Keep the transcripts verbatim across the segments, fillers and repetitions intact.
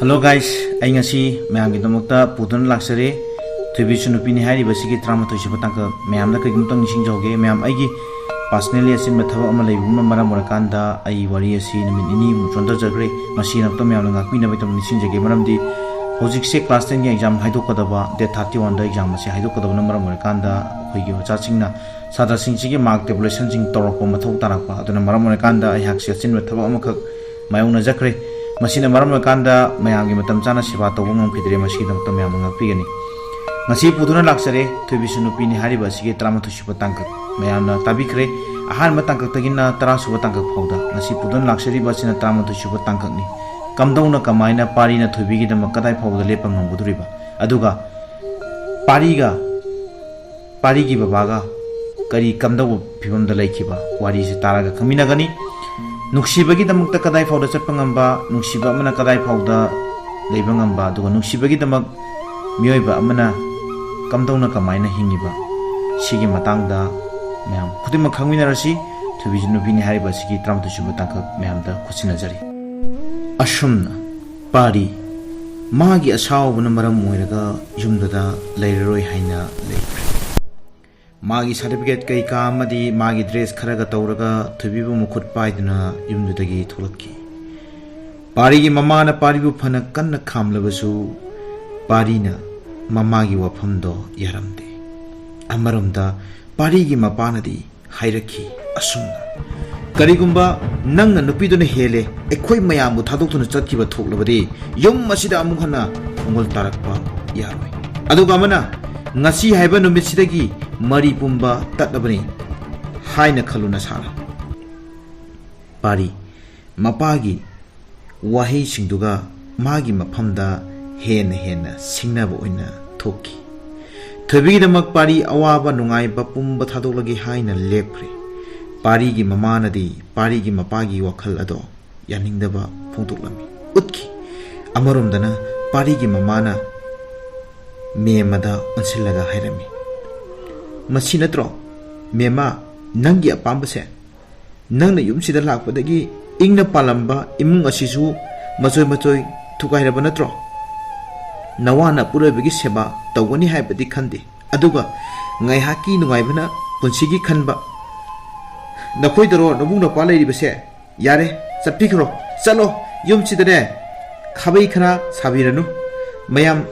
Hello guys, ꯑꯩ ꯉꯁꯤ ꯃꯌꯥꯝꯒꯤꯗꯃꯛꯇ ꯄꯨꯗꯨꯅ ꯂꯥꯛꯆꯔꯦ꯫ ꯊꯣꯏꯕꯤꯁꯨ ꯅꯨꯄꯤꯅꯤ ꯍꯥꯏꯔꯤꯕ ꯑꯁꯤꯒꯤ ꯇꯔꯥꯃꯥꯊꯣꯏ ꯁꯨꯕ ꯇꯥꯡꯀꯛ꯫ ꯃꯌꯥꯝꯗ ꯀꯩꯒꯨꯝꯇꯪ ꯅꯤꯡꯁꯤꯡꯖꯍꯧꯒꯦ, ꯃꯌꯥꯝ ꯑꯩꯒꯤ personally ꯑꯆꯤꯟꯕ ꯊꯕꯛ ꯑꯃ ꯂꯩꯕꯅ ꯃꯔꯝ ꯑꯣꯏꯔꯀꯥꯟꯗ ꯑꯩ ꯋꯥꯔꯤ ꯑꯁꯤ ꯅꯨꯃꯤꯠ ꯅꯤꯅꯤꯃꯨꯛ ꯆꯣꯟꯊꯖꯈ꯭ꯔꯦ꯫ ꯃꯁꯤꯒꯤꯗꯃꯛꯇ ꯃꯌꯥꯝꯅ ꯉꯥꯛꯄꯤꯅꯕꯒꯤꯗꯃꯛ ꯅꯤꯡꯁꯤꯡꯖꯒꯦ꯫ ꯃꯔꯝꯗꯤ ꯍꯧꯖꯤꯛꯁꯦ class ten ꯒꯤ exam ꯍꯥꯏꯗꯣꯛꯀꯗꯕ, date thirty one ꯗ exam ꯑꯁꯤ ꯍꯥꯏꯗꯣꯛꯀꯗꯕꯅ ꯃꯔꯝ ꯑꯣꯏꯔꯀꯥꯟꯗ ꯑꯩꯈꯣꯏꯒꯤ ꯑꯣꯖꯥꯁꯤꯡꯅ ꯁꯥꯇ꯭ꯔꯁꯤꯡꯁꯤꯒꯤ mark tabulationꯁꯤꯡ ꯇꯧꯔꯛꯄ ꯃꯊꯧ ꯇꯥꯔꯛꯄ꯫ ꯑꯗꯨꯅ ꯃꯔꯝ ꯑꯣꯏꯔꯀꯥꯟꯗ ꯑꯩꯍꯥꯛꯁꯦ ꯑꯆꯤꯟꯕ ꯊꯕꯛ ꯑꯃꯈꯛ ꯃꯥꯌꯣꯛꯅꯖꯈ꯭ꯔꯦ꯫ ꯃꯁꯤꯅ ꯃꯔꯝ ꯑꯣꯏꯔꯀꯥꯟꯗ ꯃꯌꯥꯝꯒꯤ ꯃꯇꯝ ꯆꯥꯅ ꯁꯦꯕꯥ ꯇꯧꯕ ꯉꯝꯈꯤꯗ꯭ꯔꯦ꯫ ꯃꯁꯤꯒꯤꯗꯃꯛꯇ ꯃꯌꯥꯝꯅ ꯉꯥꯛꯄꯤꯒꯅꯤ꯫ ꯉꯁꯤ ꯄꯨꯗꯨꯅ ꯂꯥꯛꯆꯔꯦ ꯊꯣꯏꯕꯤꯁꯨ ꯅꯨꯄꯤꯅꯤ ꯍꯥꯏꯔꯤꯕ ꯑꯁꯤꯒꯤ ꯇꯔꯥꯃꯥꯊꯣꯏ ꯁꯨꯕ ꯇꯥꯡꯀꯛ꯫ ꯃꯌꯥꯝꯅ ꯇꯥꯕꯤꯈ꯭ꯔꯦ꯫ ꯑꯍꯥꯟꯕ ꯇꯥꯡꯀꯛꯇꯒꯤꯅ ꯇꯔꯥ ꯁꯨꯕ ꯇꯥꯡꯀꯛ ꯐꯥꯎꯗ꯫ ꯉꯁꯤ ꯄꯨꯗꯨꯅ ꯂꯥꯛꯆꯔꯤꯕ ꯑꯁꯤꯅ ꯇꯔꯥꯃꯥꯊꯣꯏ ꯁꯨꯕ ꯇꯥꯡꯀꯛꯅꯤ꯫ ꯀꯝꯗꯧꯅ ꯀꯃꯥꯏꯅ ꯄꯥꯔꯤꯅ ꯊꯣꯏꯕꯤꯒꯤꯗꯃꯛ ꯀꯗꯥꯏ ꯐꯥꯎꯕꯗ ꯂꯦꯞꯄ ꯉꯝꯒꯗꯧꯔꯤꯕ? ꯑꯗꯨꯒ ꯄꯥꯔꯤꯒ ꯄꯥꯔꯤꯒꯤ ꯕꯕꯥꯒ ꯀꯔꯤ ꯀꯝꯗꯧꯕ ꯐꯤꯕꯝꯗ ꯂꯩꯈꯤꯕ ꯋꯥꯔꯤꯁꯤ ꯇꯥꯔꯒ ꯈꯪꯃꯤꯟꯅꯒꯅꯤ꯫ ꯅꯨꯡꯁꯤꯕꯒꯤꯗꯃꯛꯇ ꯀꯗꯥꯏ ꯐꯥꯎꯗ ꯆꯠꯄ ꯉꯝꯕ, ꯅꯨꯡꯁꯤꯕ ꯑꯃꯅ ꯀꯗꯥꯏ ꯐꯥꯎꯗ ꯂꯩꯕ ꯉꯝꯕ, ꯑꯗꯨꯒ ꯅꯨꯡꯁꯤꯕꯒꯤꯗꯃꯛ ꯃꯤꯑꯣꯏꯕ ꯑꯃꯅ ꯀꯝꯗꯧꯅ ꯀꯃꯥꯏꯅ ꯍꯤꯡꯉꯤꯕ, ꯁꯤꯒꯤ ꯃꯇꯥꯡꯗ ꯃꯌꯥꯝ ꯈꯨꯗꯤꯡꯃꯛ ꯈꯪꯃꯤꯟꯅꯔꯁꯤ꯫ ꯊꯣꯏꯕꯤꯁꯨ ꯅꯨꯄꯤꯅꯤ ꯍꯥꯏꯔꯤꯕ ꯑꯁꯤꯒꯤ ꯇꯔꯥꯃꯥꯊꯣꯏ ꯁꯨꯕ ꯇꯥꯡꯀꯛ ꯃꯌꯥꯝꯗ ꯈꯨꯠꯁꯤꯟꯅꯖꯔꯤ꯫ ꯑꯁꯨꯝꯅ ꯄꯥꯔꯤ ꯃꯥꯒꯤ ꯑꯁꯥꯎꯕꯅ ꯃꯔꯝ ꯑꯣꯏꯔꯒ ꯌꯨꯝꯗꯨꯗ ꯂꯩꯔꯔꯣꯏ ꯍꯥꯏꯅ ꯂꯩꯈ꯭ꯔꯦ꯫ ꯃꯥꯒꯤ certificate ꯀꯩꯀꯥ ꯑꯃꯗꯤ ꯃꯥꯒꯤ dress ꯈꯔꯒ ꯇꯧꯔꯒ ꯊꯣꯏꯕꯤꯕꯨ ꯃꯈꯨꯠ ꯄꯥꯏꯗꯨꯅ ꯌꯨꯝꯗꯨꯗꯒꯤ ꯊꯣꯛꯂꯛꯈꯤ꯫ ꯄꯥꯔꯤꯒꯤ ꯃꯃꯥꯅ ꯄꯥꯔꯤꯕꯨ ꯐꯅ ꯀꯟꯅ ꯈꯥꯝꯂꯕꯁꯨ ꯄꯥꯔꯤꯅ ꯃꯃꯥꯒꯤ ꯋꯥꯐꯝꯗꯣ ꯌꯥꯔꯝꯗꯦ꯫ ꯑꯃꯔꯣꯝꯗ ꯄꯥꯔꯤꯒꯤ ꯃꯄꯥꯅꯗꯤ ꯍꯥꯏꯔꯛꯈꯤ ꯑꯁꯨꯝꯅ, "ꯀꯔꯤꯒꯨꯝꯕ ꯅꯪꯅ ꯅꯨꯄꯤꯗꯨꯅ ꯍꯦꯜꯂꯦ, ꯑꯩꯈꯣꯏ ꯃꯌꯥꯝꯕꯨ ꯊꯥꯗꯣꯛꯇꯨꯅ ꯆꯠꯈꯤꯕ ꯊꯣꯛꯂꯕꯗꯤ ꯌꯨꯝ ꯑꯁꯤꯗ ꯑꯃꯨꯛ ꯍꯟꯅ ꯈꯣꯡꯒꯣꯜ ꯇꯥꯔꯛꯄ ꯌꯥꯔꯣꯏ꯫ ꯑꯗꯨꯒ ꯑꯃꯅ ꯉꯁꯤ ꯍꯥꯏꯕ ꯅꯨꯃꯤꯠꯁꯤꯗꯒꯤ ꯃꯔꯤ ꯄꯨꯝꯕ ꯇꯠꯂꯕꯅꯤ ꯍꯥꯏꯅ ꯈꯜꯂꯨ ꯅꯁꯥꯅ"꯫ ꯄꯥꯔꯤ ꯃꯄꯥꯒꯤ ꯋꯥꯍꯩꯁꯤꯡꯗꯨꯒ ꯃꯥꯒꯤ ꯃꯐꯝꯗ ꯍꯦꯟꯅ ꯍꯦꯟꯅ ꯁꯤꯡꯅꯕ ꯑꯣꯏꯅ ꯊꯣꯛꯈꯤ꯫ ꯊꯣꯏꯕꯤꯒꯤꯗꯃꯛ ꯄꯥꯔꯤ ꯑꯋꯥꯕ ꯅꯨꯡꯉꯥꯏꯕ ꯄꯨꯝꯕ ꯊꯥꯗꯣꯛꯂꯒꯦ ꯍꯥꯏꯅ ꯂꯦꯞꯈ꯭ꯔꯦ꯫ ꯄꯥꯔꯤꯒꯤ ꯃꯃꯥꯅꯗꯤ ꯄꯥꯔꯤꯒꯤ ꯃꯄꯥꯒꯤ ꯋꯥꯈꯜ ꯑꯗꯣ ꯌꯥꯅꯤꯡꯗꯕ ꯐꯣꯡꯗꯣꯛꯂꯝꯃꯤ, ꯎꯠꯈꯤ꯫ ꯑꯃꯔꯣꯝꯗꯅ ꯄꯥꯔꯤꯒꯤ ꯃꯃꯥꯅ ꯃꯦꯝꯃꯗ ꯑꯣꯟꯁꯤꯜꯂꯒ ꯍꯥꯏꯔꯝꯃꯤ, "ꯃꯁꯤ ꯅꯠꯇ꯭ꯔꯣ ꯃꯦꯝꯃ ꯅꯪꯒꯤ ꯑꯄꯥꯝꯕꯁꯦ? ꯅꯪꯅ ꯌꯨꯝꯁꯤꯗ ꯂꯥꯛꯄꯗꯒꯤ ꯏꯪꯅ ꯄꯥꯜꯂꯝꯕ ꯏꯃꯨꯡ ꯑꯁꯤꯁꯨ ꯃꯆꯣꯏ ꯃꯆꯣꯏ ꯊꯨꯒꯥꯏꯔꯕ ꯅꯠꯇ꯭ꯔꯣ? ꯅꯋꯥꯅ ꯑꯄꯨꯔꯣꯏꯕꯒꯤ ꯁꯦꯕꯥ ꯇꯧꯒꯅꯤ ꯍꯥꯏꯕꯗꯤ ꯈꯟꯗꯦ, ꯑꯗꯨꯒ ꯉꯥꯏꯍꯥꯛꯀꯤ ꯅꯨꯡꯉꯥꯏꯕꯅ ꯄꯨꯟꯁꯤꯒꯤ ꯈꯟꯕ꯫ ꯅꯈꯣꯏꯗꯔꯣ ꯅꯕꯨꯡ ꯅꯄ꯭ꯋꯥ ꯂꯩꯔꯤꯕꯁꯦ? ꯌꯥꯔꯦ, ꯆꯠꯄꯤꯈ꯭ꯔꯣ, ꯆꯠꯂꯣ꯫ ꯌꯨꯝꯁꯤꯗꯅꯦ ꯈꯥꯕꯩ ꯈꯔ ꯁꯥꯕꯤꯔꯅꯨ꯫ ꯃꯌꯥꯝ,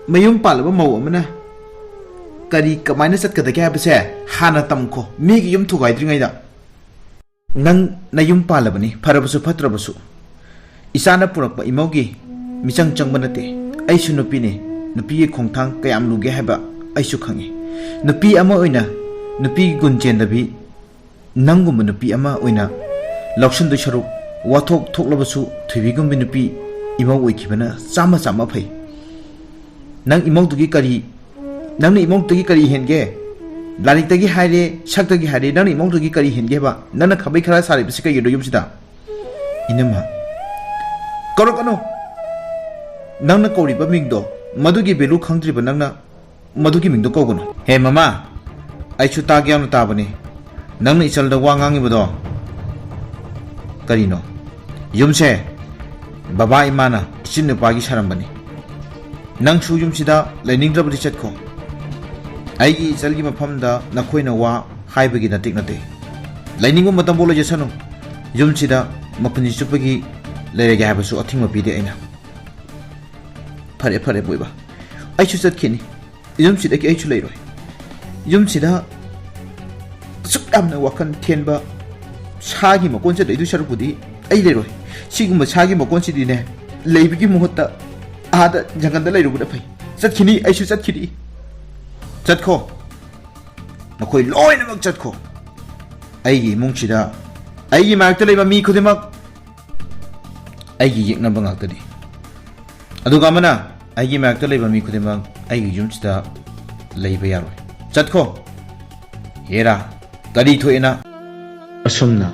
ꯃꯌꯨꯝ ꯄꯥꯜꯂꯕ ꯃꯧ ꯑꯃꯅ ꯀꯔꯤ, ꯀꯃꯥꯏꯅ ꯆꯠꯀꯗꯒꯦ ꯍꯥꯏꯕꯁꯦ ꯍꯥꯟꯅ ꯇꯝꯈꯣ, ꯃꯤꯒꯤ ꯌꯨꯝ ꯊꯨꯒꯥꯏꯗ꯭ꯔꯤꯉꯩꯗ꯫ ꯅꯪ ꯅꯌꯨꯝ ꯄꯥꯜꯂꯕꯅꯤ, ꯐꯔꯕꯁꯨ ꯐꯠꯇ꯭ꯔꯕꯁꯨ꯫ ꯏꯆꯥꯅ ꯄꯨꯔꯛꯄ ꯏꯃꯧꯒꯤ ꯃꯤꯆꯪ ꯆꯪꯕ ꯅꯠꯇꯦ꯫ ꯑꯩꯁꯨ ꯅꯨꯄꯤꯅꯤ, ꯅꯨꯄꯤꯒꯤ ꯈꯣꯡꯊꯥꯡ ꯀꯌꯥꯝ ꯂꯨꯒꯦ ꯍꯥꯏꯕ ꯑꯩꯁꯨ ꯈꯪꯉꯤ꯫ ꯅꯨꯄꯤ ꯑꯃ ꯑꯣꯏꯅ ꯅꯨꯄꯤꯒꯤ ꯒꯨꯟ ꯆꯦꯟꯗꯕꯤ ꯅꯪꯒꯨꯝꯕ ꯅꯨꯄꯤ ꯑꯃ ꯑꯣꯏꯅ ꯂꯧꯁꯤꯟꯗꯣꯏ ꯁꯔꯨꯛ, ꯋꯥꯊꯣꯛ ꯊꯣꯛꯂꯕꯁꯨ ꯊꯣꯏꯕꯤꯒꯨꯝꯕꯤ ꯅꯨꯄꯤ ꯏꯃꯧ ꯑꯣꯏꯈꯤꯕꯅ ꯆꯥꯝꯃ ꯆꯥꯝꯃ ꯐꯩ꯫ ꯅꯪ ꯏꯃꯧꯗꯨꯒꯤ ꯀꯔꯤ, ꯅꯪꯅ ꯏꯃꯧꯗꯨꯒꯤ ꯀꯔꯤ ꯍꯦꯟꯒꯦ? ꯂꯥꯏꯔꯤꯛꯇꯒꯤ ꯍꯥꯏꯔꯦ, ꯁꯛꯇꯒꯤ ꯍꯥꯏꯔꯦ, ꯅꯪꯅ ꯏꯃꯧꯗꯨꯒꯤ ꯀꯔꯤ ꯍꯦꯟꯒꯦ ꯍꯥꯏꯕ? ꯅꯪꯅ ꯈꯥꯕꯩ ꯈꯔ ꯁꯥꯔꯤꯕꯁꯤ ꯀꯩꯒꯤꯅꯣ ꯌꯨꯝꯁꯤꯗ? ꯏꯅꯝꯃ, ꯀꯧꯔꯛꯀꯅꯨ! ꯅꯪꯅ ꯀꯧꯔꯤꯕ ꯃꯤꯡꯗꯣ, ꯃꯗꯨꯒꯤ value ꯈꯪꯗ꯭ꯔꯤꯕ ꯅꯪꯅ ꯃꯗꯨꯒꯤ ꯃꯤꯡꯗꯣ ꯀꯧꯒꯅꯨ꯫ ꯍꯦ ꯃꯃꯥ, ꯑꯩꯁꯨ ꯇꯥꯒꯦ ꯌꯥꯎꯅ ꯇꯥꯕꯅꯤ꯫ ꯅꯪꯅ ꯏꯆꯜꯗ ꯋꯥ ꯉꯥꯡꯉꯤꯕꯗꯣ ꯀꯔꯤꯅꯣ? ꯌꯨꯝꯁꯦ ꯕꯕꯥ ꯏꯃꯥꯅ ꯏꯆꯤꯟ ꯅꯨꯄꯥꯒꯤ ꯁꯥꯔꯝꯕꯅꯤ꯫ ꯅꯪꯁꯨ ꯌꯨꯝꯁꯤꯗ ꯂꯩꯅꯤꯡꯗ꯭ꯔꯕꯗꯤ ꯆꯠꯈꯣ꯫ ꯑꯩꯒꯤ ꯏꯆꯜꯒꯤ ꯃꯐꯝꯗ ꯅꯈꯣꯏꯅ ꯋꯥ ꯍꯥꯏꯕꯒꯤ ꯅꯇꯤꯛ ꯅꯠꯇꯦ꯫ ꯂꯩꯅꯤꯡꯕ ꯃꯇꯝꯐꯥꯎ ꯂꯩꯖꯁꯅꯨ꯫ ꯌꯨꯝꯁꯤꯗ ꯃꯄꯨꯟꯁꯤ ꯆꯨꯞꯄꯒꯤ ꯂꯩꯔꯒꯦ ꯍꯥꯏꯕꯁꯨ ꯑꯊꯤꯡꯕ ꯄꯤꯗꯦ ꯑꯩꯅ꯫ ꯐꯔꯦ, ꯐꯔꯦ, ꯃꯣꯏꯕ, ꯑꯩꯁꯨ ꯆꯠꯈꯤꯅꯤ꯫ ꯌꯨꯝꯁꯤꯗꯒꯤ ꯑꯩꯁꯨ ꯂꯩꯔꯣꯏ꯫ ꯌꯨꯝꯁꯤꯗ ꯑꯁꯨꯛ ꯌꯥꯝꯅ ꯋꯥꯈꯜ ꯊꯦꯟꯕ, ꯁꯥꯒꯤ ꯃꯀꯣꯟꯁꯤꯗ ꯂꯩꯗꯣꯏ ꯁꯔꯨꯛꯄꯨꯗꯤ ꯑꯩ ꯂꯩꯔꯣꯏ꯫ ꯁꯤꯒꯨꯝꯕ ꯁꯥꯒꯤ ꯃꯀꯣꯟꯁꯤꯗꯤꯅꯦ, ꯂꯩꯕꯒꯤ ꯃꯍꯨꯠꯇ ꯑꯥꯗ ꯖꯪꯒꯜꯗ ꯂꯩꯔꯨꯕꯅ ꯐꯩ꯫ ꯆꯠꯈꯤꯅꯤ, ꯑꯩꯁꯨ ꯆꯠꯈꯤꯅꯤ꯫ ꯆꯠꯈꯣ꯫ ꯅꯈꯣꯏ ꯂꯣꯏꯅꯃꯛ ꯆꯠꯈꯣ꯫ ꯑꯩꯒꯤ ꯏꯃꯨꯡꯁꯤꯗ ꯑꯩꯒꯤ ꯃꯥꯌꯣꯛꯇ ꯂꯩꯕ ꯃꯤ ꯈꯨꯗꯤꯡꯃꯛ ꯑꯩꯒꯤ ꯌꯦꯛꯅꯕ ꯉꯥꯛꯇꯅꯤ꯫ ꯑꯗꯨꯒ ꯑꯃꯅ, ꯑꯩꯒꯤ ꯃꯥꯌꯣꯛꯇ ꯂꯩꯕ ꯃꯤ ꯈꯨꯗꯤꯡꯃꯛ ꯑꯩꯒꯤ ꯌꯨꯝꯁꯤꯗ ꯂꯩꯕ ꯌꯥꯔꯣꯏ꯫ ꯆꯠꯈꯣ꯫ ꯍꯦꯔꯥ, ꯀꯔꯤ ꯊꯣꯛꯑꯦꯅ? ꯑꯁꯨꯝꯅ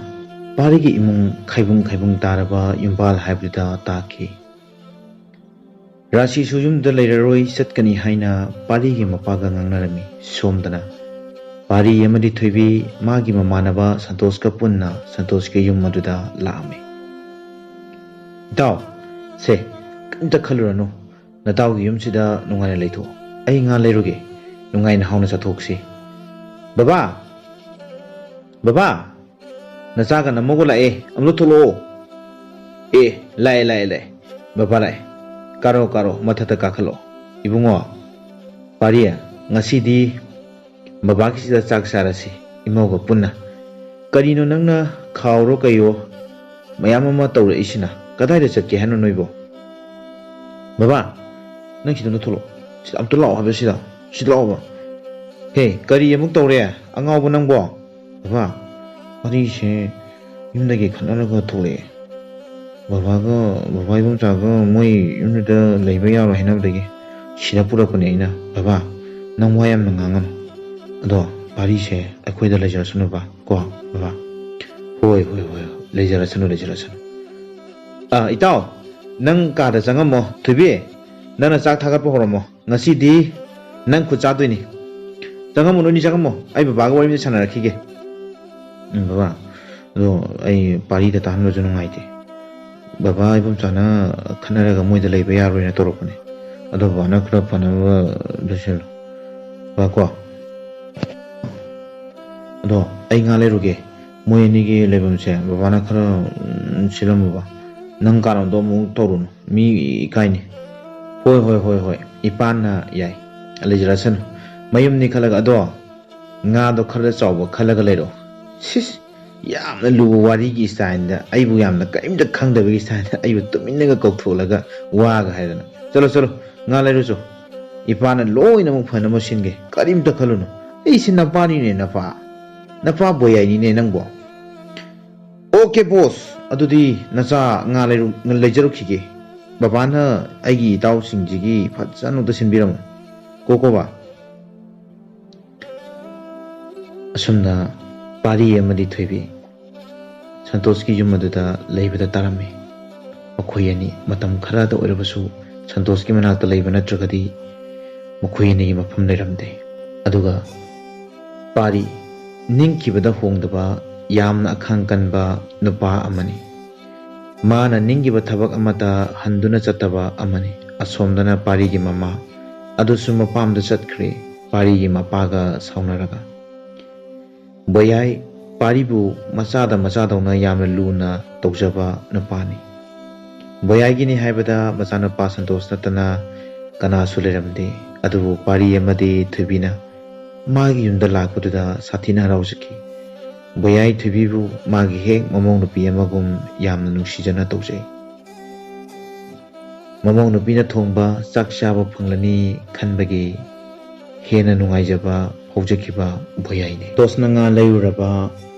ꯄꯥꯔꯤꯒꯤ ꯏꯃꯨꯡ ꯈꯥꯏꯕꯨꯡ ꯈꯥꯏꯕꯨꯡ ꯇꯥꯔꯕ ꯌꯨꯝꯕꯥꯜ ꯍꯥꯏꯕꯗꯨꯗ ꯇꯥꯈꯤ꯫ ꯔꯥꯁꯤꯁꯨ ꯌꯨꯝꯗ ꯂꯩꯔꯔꯣꯏ, ꯆꯠꯀꯅꯤ ꯍꯥꯏꯅ ꯄꯥꯔꯤꯒꯤ ꯃꯄꯥꯒ ꯉꯥꯡꯅꯔꯝꯃꯤ꯫ ꯁꯣꯝꯗꯅ ꯄꯥꯔꯤ ꯑꯃꯗꯤ ꯊꯣꯏꯕꯤ ꯃꯥꯒꯤ ꯃꯃꯥꯟꯅꯕ ꯁꯟꯇꯣꯁꯀ ꯄꯨꯟꯅ ꯁꯟꯇꯣꯁꯀꯤ ꯌꯨꯝ ꯑꯗꯨꯗ ꯂꯥꯛꯑꯝꯃꯤ꯫ "ꯏꯇꯥꯎ, ꯁꯦ, ꯀꯔꯤꯝꯇ ꯈꯜꯂꯨꯔꯅꯨ꯫ ꯅꯇꯥꯎꯒꯤ ꯌꯨꯝꯁꯤꯗ ꯅꯨꯡꯉꯥꯏꯅ ꯂꯩꯊꯣꯛꯑꯣ꯫ ꯑꯩ ꯉꯥ ꯂꯩꯔꯨꯒꯦ, ꯅꯨꯡꯉꯥꯏꯅ ꯍꯥꯎꯅ ꯆꯥꯊꯣꯛꯁꯤ꯫ ꯕꯕꯥ! ꯕꯕꯥ! ꯅꯆꯥꯒ ꯅꯃꯧꯒ ꯂꯥꯛꯑꯦ, ꯑꯃꯨꯛꯇ ꯊꯣꯛꯂꯛꯑꯣ꯫ ꯑꯦ, ꯂꯥꯛꯑꯦ, ꯂꯥꯛꯑꯦ, ꯂꯥꯛꯑꯦ꯫ ꯕꯕꯥ ꯂꯥꯛꯑꯦ꯫ ꯀꯥꯔꯣ, ꯀꯥꯔꯣ, ꯃꯊꯛꯇ ꯀꯥꯈꯠꯂꯣ꯫ ꯏꯕꯨꯡꯉꯣ, ꯄꯥꯔꯤ, ꯉꯁꯤꯗꯤ ꯕꯕꯥꯒꯤꯁꯤꯗ ꯆꯥꯛ ꯆꯥꯔꯁꯤ, ꯏꯃꯧꯒ ꯄꯨꯟꯅ꯫ ꯀꯔꯤꯅꯣ ꯅꯪꯅ ꯈꯥꯎꯔꯣ ꯀꯩꯌꯣ ꯃꯌꯥꯝ ꯑꯃ ꯇꯧꯔꯛꯏꯁꯤꯅ? ꯀꯗꯥꯏꯗ ꯆꯠꯀꯦ ꯍꯥꯏꯅꯣ ꯅꯣꯏꯕꯣ? ꯕꯕꯥ, ꯅꯪ ꯁꯤꯗ ꯑꯝꯇ ꯊꯣꯛꯂꯛꯑꯣ꯫ ꯁꯤꯗ ꯑꯝꯇ ꯂꯥꯛꯑꯣ ꯍꯥꯏꯕ ꯁꯤꯗ꯫ ꯁꯤꯗ ꯂꯥꯛꯑꯣꯕ꯫ ꯍꯦ, ꯀꯔꯤ ꯑꯃꯨꯛ ꯇꯧꯔꯦ? ꯑꯉꯥꯎꯕ ꯅꯪꯕꯣ? ꯕꯕꯥ, ꯋꯥꯔꯤꯁꯦ ꯌꯨꯝꯗꯒꯤ ꯈꯠꯅꯔꯒ ꯊꯣꯛꯂꯛꯑꯦ꯫ ꯕꯕꯥꯒ, ꯕꯕꯥ ꯏꯕꯣꯝꯆꯥꯒ ꯃꯣꯏ ꯌꯨꯝꯗꯨꯗ ꯂꯩꯕ ꯌꯥꯔꯣꯏ ꯍꯥꯏꯅꯕꯗꯒꯤ ꯁꯤꯗ ꯄꯨꯔꯛꯄꯅꯦ ꯑꯩꯅ꯫ ꯕꯕꯥ, ꯅꯪ ꯋꯥ ꯌꯥꯝꯅ ꯉꯥꯡꯒꯅꯨ꯫ ꯑꯗꯣ ꯄꯥꯔꯤꯁꯦ ꯑꯩꯈꯣꯏꯗ ꯂꯩꯖꯔꯁꯅꯨ ꯕꯕꯥ, ꯀꯣ, ꯕꯕꯥ? ꯍꯣꯏ, ꯍꯣꯏ, ꯍꯣꯏ, ꯍꯣꯏ꯫ ꯂꯩꯖꯔꯁꯅꯨ, ꯂꯩꯖꯔꯁꯅꯨ꯫ ꯑꯥ, ꯏꯇꯥꯎ, ꯅꯪ ꯀꯥꯗ ꯆꯪꯉꯝꯃꯣ꯫ ꯊꯣꯏꯕꯤ, ꯅꯪꯅ ꯆꯥꯛ ꯊꯥꯒꯠꯄ ꯍꯧꯔꯝꯃꯣ꯫ ꯉꯁꯤꯗꯤ ꯅꯪ ꯈꯨꯠ ꯆꯥꯗꯣꯏꯅꯤ꯫ ꯆꯪꯉꯝꯃꯣ, ꯅꯣꯏꯅꯤ ꯆꯪꯉꯝꯃꯣ꯫ ꯑꯩ ꯕꯕꯥꯒ ꯋꯥꯔꯤ ꯑꯝꯇ ꯁꯥꯟꯅꯔꯛꯈꯤꯒꯦ꯫ ꯎꯝ, ꯕꯕꯥ, ꯑꯗꯣ ꯑꯩ ꯄꯥꯔꯤꯗ ꯇꯥꯍꯟꯕꯁꯨ ꯅꯨꯡꯉꯥꯏꯇꯦ꯫ ꯕꯕꯥ ꯏꯕꯣꯝꯆꯥꯅ ꯈꯠꯅꯔꯒ ꯃꯣꯏꯗ ꯂꯩꯕ ꯌꯥꯔꯣꯏꯅ ꯇꯧꯔꯛꯄꯅꯦ꯫ ꯑꯗꯣ ꯕꯕꯥꯅ ꯈꯔ ꯐꯅꯕ ꯂꯣꯏꯁꯤꯜꯂꯣ꯫ ꯕꯕꯥ ꯀꯣ꯫ ꯑꯗꯣ ꯑꯩ ꯉꯥ ꯂꯩꯔꯨꯒꯦ꯫ ꯃꯣꯏ ꯑꯅꯤꯒꯤ ꯂꯩꯐꯝꯁꯦ ꯕꯕꯥꯅ ꯈꯔ, ꯎꯝ, ꯁꯤꯜꯂꯝꯃꯨꯕ꯫ ꯅꯪ ꯀꯥꯔꯣꯟꯗꯣ ꯑꯃꯨꯛ ꯇꯧꯔꯨꯅꯨ꯫ ꯃꯤ ꯏꯀꯥꯏꯅꯤ꯫ ꯍꯣꯏ, ꯍꯣꯏ, ꯍꯣꯏ, ꯍꯣꯏ꯫ ꯏꯄꯥꯅ ꯌꯥꯏ꯫ ꯂꯩꯖꯔꯁꯅꯨ꯫ ꯃꯌꯨꯝꯅꯤ ꯈꯜꯂꯒ, ꯑꯗꯣ ꯉꯥꯗꯣ ꯈꯔ ꯆꯥꯎꯕ ꯈꯜꯂꯒ ꯂꯩꯔꯛꯑꯣ꯫ ꯁꯤꯁ, ꯌꯥꯝꯅ ꯂꯨꯕ ꯋꯥꯔꯤꯒꯤ ꯁ꯭ꯇꯥꯏꯜꯗ, ꯑꯩꯕꯨ ꯌꯥꯝꯅ ꯀꯔꯤꯝꯇ ꯈꯪꯗꯕꯒꯤ ꯁ꯭ꯇꯥꯏꯜꯗ ꯑꯩꯕꯨ ꯇꯨꯃꯤꯟꯅꯒ ꯀꯧꯊꯣꯛꯂꯒ ꯋꯥꯒ ꯍꯥꯏꯗꯅ꯫ ꯆꯠꯂꯣ, ꯆꯠꯂꯣ, ꯉꯥ ꯂꯩꯔꯨꯆꯣ꯫ ꯏꯄꯥꯅ ꯂꯣꯏꯅꯃꯛ ꯐꯅꯕ ꯁꯤꯟꯒꯦ꯫ ꯀꯔꯤꯝꯇ ꯈꯜꯂꯨꯅꯨ꯫ ꯑꯩꯁꯦ ꯅꯄꯥꯅꯤꯅꯦ, ꯅꯄꯥ꯫ ꯅꯄꯥ ꯕꯣꯌꯥꯏꯅꯤꯅꯦ ꯅꯪꯕꯣ꯫ ꯑꯣꯀꯦ ꯕꯣꯁ, ꯑꯗꯨꯗꯤ ꯅꯆꯥ ꯉꯥ ꯂꯩꯔꯨ-, ꯂꯩꯖꯔꯨꯈꯤꯒꯦ꯫ ꯕꯕꯥꯅ ꯑꯩꯒꯤ ꯏꯇꯥꯎꯁꯤꯡꯁꯤꯒꯤ ꯐꯖꯅ ꯑꯝꯇ ꯁꯤꯟꯕꯤꯔꯝꯃꯨ꯫ ꯀꯣ, ꯀꯣ ꯕꯥ꯫ ꯑꯁꯨꯝꯅ ꯄꯥꯔꯤ ꯑꯃꯗꯤ ꯊꯣꯏꯕꯤ ꯁꯟꯇꯣꯁꯀꯤ ꯌꯨꯝ ꯑꯗꯨꯗ ꯂꯩꯕꯗ ꯇꯥꯔꯝꯃꯤ꯫ ꯃꯈꯣꯏ ꯑꯅꯤ ꯃꯇꯝ ꯈꯔꯗ ꯑꯣꯏꯔꯕꯁꯨ ꯁꯟꯇꯣꯁꯀꯤ ꯃꯅꯥꯛꯇ ꯂꯩꯕ ꯅꯠꯇ꯭ꯔꯒꯗꯤ ꯃꯈꯣꯏ ꯑꯅꯤꯒꯤ ꯃꯐꯝ ꯂꯩꯔꯝꯗꯦ꯫ ꯑꯗꯨꯒ ꯄꯥꯔꯤ ꯅꯤꯡꯈꯤꯕꯗ ꯍꯣꯡꯗꯕ ꯌꯥꯝꯅ ꯑꯈꯥꯡ ꯀꯟꯕ ꯅꯨꯄꯥ ꯑꯃꯅꯤ꯫ ꯃꯥꯅ ꯅꯤꯡꯈꯤꯕ ꯊꯕꯛ ꯑꯃꯠꯇ ꯍꯟꯗꯨꯅ ꯆꯠꯇꯕ ꯑꯃꯅꯤ꯫ ꯑꯁꯣꯝꯗꯅ ꯄꯥꯔꯤꯒꯤ ꯃꯃꯥ ꯑꯗꯨꯁꯨ ꯃꯄꯥꯝꯗ ꯆꯠꯈ꯭ꯔꯦ, ꯄꯥꯔꯤꯒꯤ ꯃꯄꯥꯒ ꯁꯥꯎꯅꯔꯒ꯫ ꯕꯣꯌꯥꯏ ꯄꯥꯔꯤꯕꯨ ꯃꯆꯥꯗ ꯃꯆꯥꯗꯧꯅ ꯌꯥꯝꯅ ꯂꯨꯅ ꯇꯧꯖꯕ ꯅꯨꯄꯥꯅꯤ꯫ ꯕꯣꯌꯥꯏꯒꯤꯅꯤ ꯍꯥꯏꯕꯗ ꯃꯆꯥꯅꯨꯄꯥ ꯁꯟꯇꯣꯁ ꯅꯠꯇꯅ ꯀꯅꯥꯁꯨ ꯂꯩꯔꯝꯗꯦ꯫ ꯑꯗꯨꯕꯨ ꯄꯥꯔꯤ ꯑꯃꯗꯤ ꯊꯣꯏꯕꯤꯅ ꯃꯥꯒꯤ ꯌꯨꯝꯗ ꯂꯥꯛꯄꯗꯨꯗ ꯁꯥꯊꯤꯅ ꯍꯔꯥꯎꯖꯈꯤ꯫ ꯕꯣꯌꯥꯏ ꯊꯣꯏꯕꯤꯕꯨ ꯃꯥꯒꯤ ꯍꯦꯛ ꯃꯃꯧ ꯅꯨꯄꯤ ꯑꯃꯒꯨꯝ ꯌꯥꯝꯅ ꯅꯨꯡꯁꯤꯖꯅ ꯇꯧꯖꯩ꯫ ꯃꯃꯧ ꯅꯨꯄꯤꯅ ꯊꯣꯡꯕ ꯆꯥꯛ ꯆꯥꯕ ꯐꯪꯂꯅꯤ ꯈꯟꯕꯒꯤ ꯍꯦꯟꯅ ꯅꯨꯡꯉꯥꯏꯖꯕ ꯐꯥꯎꯖꯈꯤꯕ ꯕꯣꯌꯥꯏꯅꯤ꯫ ꯇꯣꯁꯅ ꯉꯥ ꯂꯩꯔꯨꯔꯕ